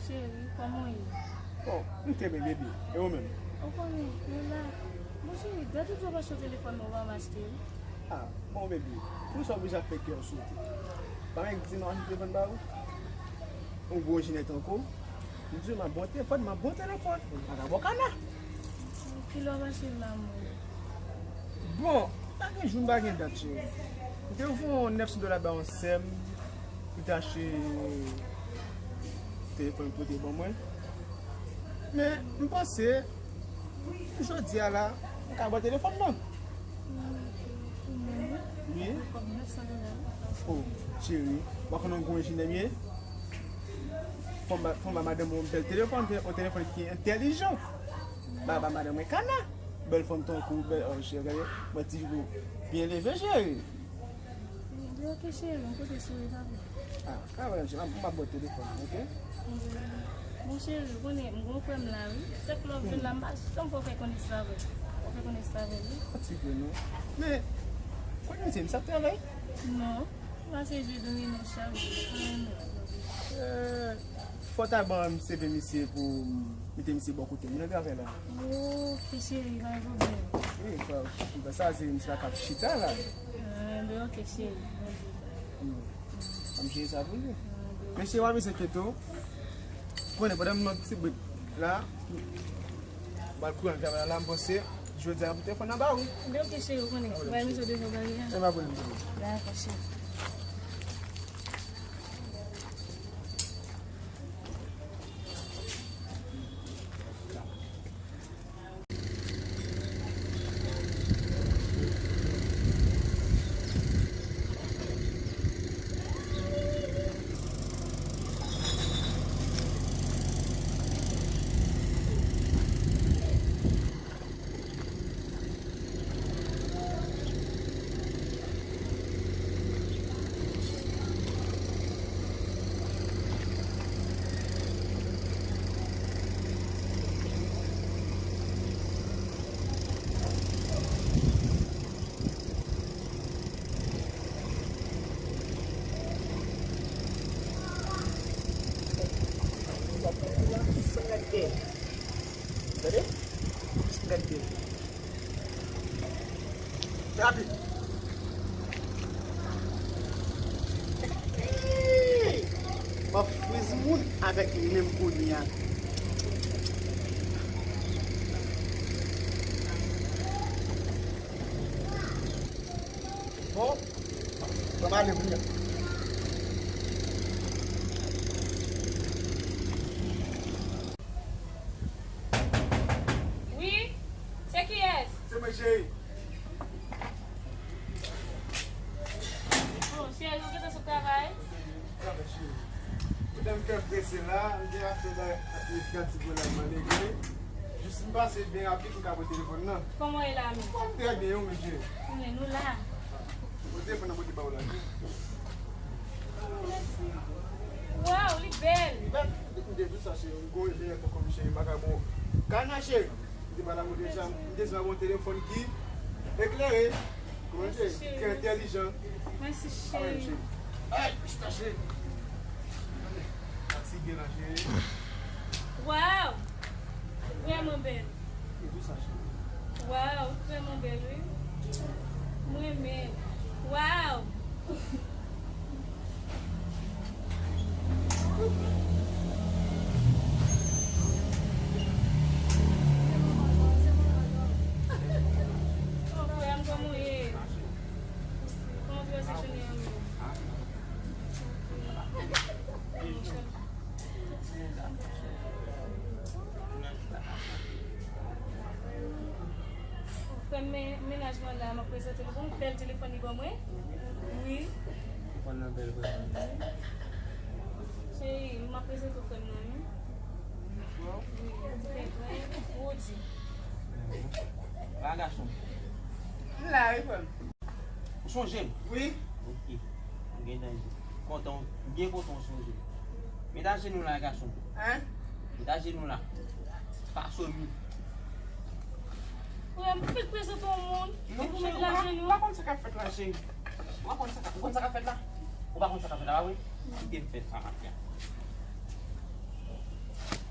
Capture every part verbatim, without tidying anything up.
Cheri, kòman w ye? Bon, m trè byen, baby. E ou menm? Ou konnen, nou la. Bon, cheri, dat ou pa pase yon telefòn mwen, ou pa mache l. Ah, bon, baby. Pou sa w bezwen ap fè kè w sote? Pa mèt di m achte telefòn ba ou? Yon gwo enjenyè tankou w. M di w m ap ba w telefòn, m ap ba w telefòn. M pa ka ba w kana. Kilè w mache la, mwen? Bon, pa gen jou, m pa gen dat, cheri. M te voye yon nèf san dola ba yon sè m pou l te achte telefòn pou te ban mwen. Men, m panse, jodi a la, m ka ba w telefòn nan. Wi. Oh, cheri, w pa konn yon gwo enjenyè m ye? Fò m ba, fò m ba madanm mwen yon bèl telefòn, yon telefòn ki entèlijan. Ba, ba madanm mwen kana. Bèl fanm tankou w, bèl, oh, cheri, gade, mwen ti jou byen leve, cheri. Li oke, cheri, m pote souri pa vre. Ah, ka wè, m ap, m ap ba w telefòn, oke? Bon, cheri, ou konnen, m gon frè m la, wi. Chak lè w vin la, m pa janm fè w fè konesans avè l. Ou fè konesans avè l, wi. Yon ti pe non. Men, kote misye, misye ap travay? Non. Pase jwe domino chak jou. Eh, fò w ta ban m C V misye pou m mete misye bò kote m nan travay la. Oke, cheri, pa gen pwoblèm. Wi, fò, fò sa se misye la k ap chita la. Ah, ben, oke, cheri. Mwen di sa. Hmm. Ap jere sa pou li. Ah, ben. Mesye, w ap eseye kete w. Konnen, pandan m nan ti brek la, m al kouran travay la, m panse, jodi a, pou telefòn nan ba ou. Oke, cheri, ou konnen. Mwen menm, jodi a, bagay la. E pa pwoblèm, cheri. Dakò, cheri. Gade. Gade. Rapid. M ap friz moun avèk men m kounye a. Bon, ban m ale kounye a. Wi, se kiyès? Se mwen, cheri. Oh, cheri, ou gentan sot travay? Travay, cheri. Poutan m fè prese la, m gen afè la, ak yon ti gwo laj mande gen. Jis m pase byen rapid, m ka pran telefòn nan. Kòman w ye la menm? Bon, m trè byen, ou menm, cheri? Mwen, nou la. Bon, telefòn nan pote ba ou la, cheri. Waw, li bèl! Li bèl? M te di w sa, cheri. M gwo enjenyè tankou w, cheri. M pa ka bon. Kana, cheri. M te pale avè w deja. M te di w bon telefòn ki eklere. Kòman, cheri? Ki entèlijan. Mèsi, cheri. Ay, chita, cheri. Fatige la, cheri. Waw! Vrèman bèl. Waw, vrèman bèl, wi. Mwen menm. Waw! Oh, frè m, kòman w ye? Kòman w travèse jounen an menm? Frè m, men, mennaj mwen la, m ap prezante l. Bon, bèl telefòn li ban mwen. Wi. Telefòn nan bèl vre. Cheri, m ap prezante w frè m nan, wi. Wi, Roody. La, gason. M la, wi, frè m. Ou sonje m? Wi. Ok. M gen danje. Kontan, m byen kontan w sonje m. Met ajenou la, gason. Hein? Met ajenou la. Fason nou. Frè m, fèk prezante yon moun. Non, epi w met l ajenou. Ou pa konn sa k ap fèt la, cheri. Ou pa konn sa k ap, ou konn sa k ap fèt la? Ou pa konn sa k ap fèt la, pa vre? Kite m fè sa, mafya.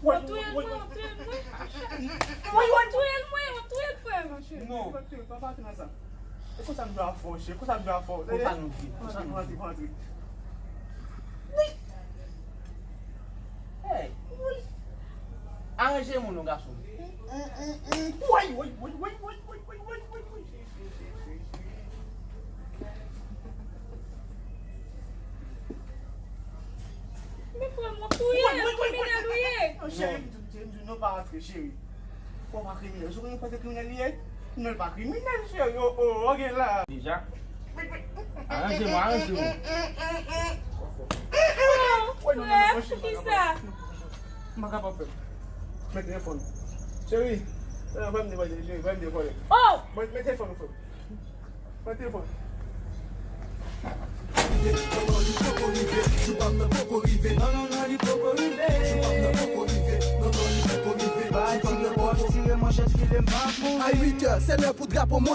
W ap touye l mwen, w ap touye l mwen. W ap touye l mwen, w ap touye l frè m. Non. Pa, pa, pa nan sa. E konsa m jwe avè w, cheri. Konsa m jwe avè w. Konsa nou jwe. Konsa nou jwe. Hey. Aranje moun non gason. Woy, woy, woy. Men frè m, w ap touye l, kriminèl ou ye. Non, cheri, m di, m di, m di, non, pa antre, cheri. Fò pa kriminèl. Si w konnen w panse kriminèl li ye, non, l pa kriminèl, cheri. Oh, oh, ok la. Deja. Aranje mwen, aranje mwen. Oh, frè, poukisa? M pa kapab fè. Mete telefòn. Cheri, eh, pa m dekonnen, cheri, pa m dekonnen. Oh! Mete telefòn, frè. Mete telefòn. A uit è, se lè pou drapo monte.